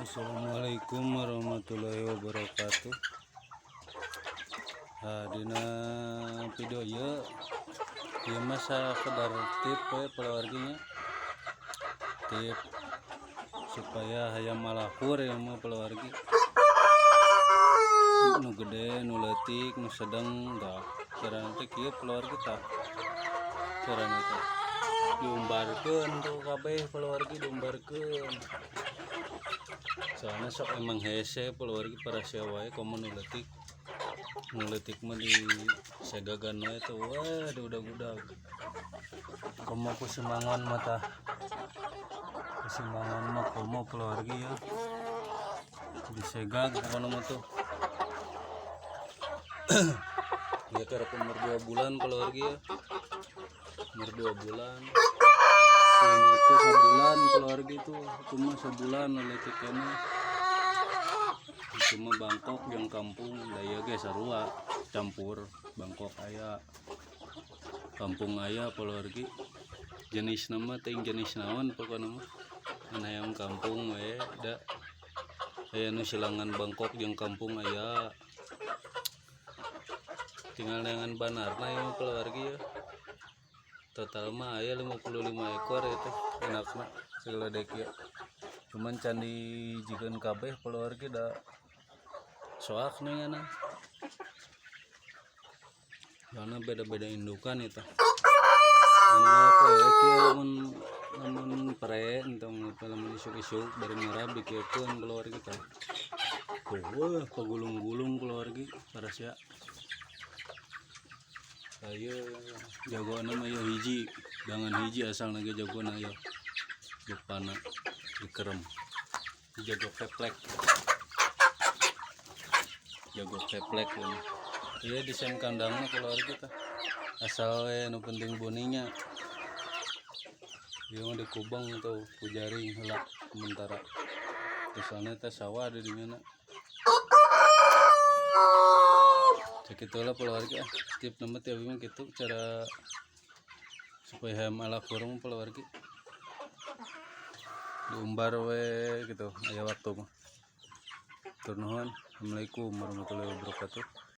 Assalamualaikum warahmatullahi wabarakatuh. Nah, dina video ieu ieu mah sakedar tip we palawargi nya, tip supaya hayam alakur ya mah palawargi, nu gede, nu leutik, nu sedang. Tah, carana teh kieu palawargi. Tah, carana teh diumbarkeun tuh kabeh palawargi, diumbarkeun, soalnya sok emang hese palawargi, parasea wae. Komo nu leutik, nu leutik mah di segagan wae tuh, wah, diudag-udag. Komo ku si Mangon mah. Tah, ku si Mangon mah komo palawargi ya, disegag pokoknya mah tuh. Ya, karek umur 2 bulan palawargi ya, umur 2 bulan. Ini itu sebulan palawargi tuh, itu mah sebulan leutik keneh. Itu mah Bangkok yang kampung daya ge sarua, campur Bangkok aya, kampung aya palawargi. Jenis nama teh jenis naon, pokokna mah ngan hayam kampung we da aya nu silangan Bangkok jeung kampung aya, tinggal dengan banarna ya palawargi ya. Total mah aya 55 ekor itu enakna segeledek ya, cuman can dijikeun kabeh palawargi, da soak nih soalnya beda-beda indukan itu. Anu apa ya, kieu lamun lamun pere entong apa, lamun isuk-isuk bari marab dikieukeun palawargi. Tah tuh, wah, pagulung-gulung palawargi, parasea. Ayo, jagoan mah ieu hiji, dangan hiji asalna ge jagoan aya bapana dikerem, jago keplek, jago keplek ini. Iya, desain kandangnya palawargi. Asal we nu penting boninya. Ieu mah dikubeng tuh ku jaring heula sementara, soalnya teh sawah ada di mana. Sakitu lah palawargi. Ah, tip nama teh abi mah kitu, cara supaya hayam alakur mah palawargi diumbar we gitu, aya waktu mah. Hatur nuhun. Assalamualaikum warahmatullahi wabarakatuh.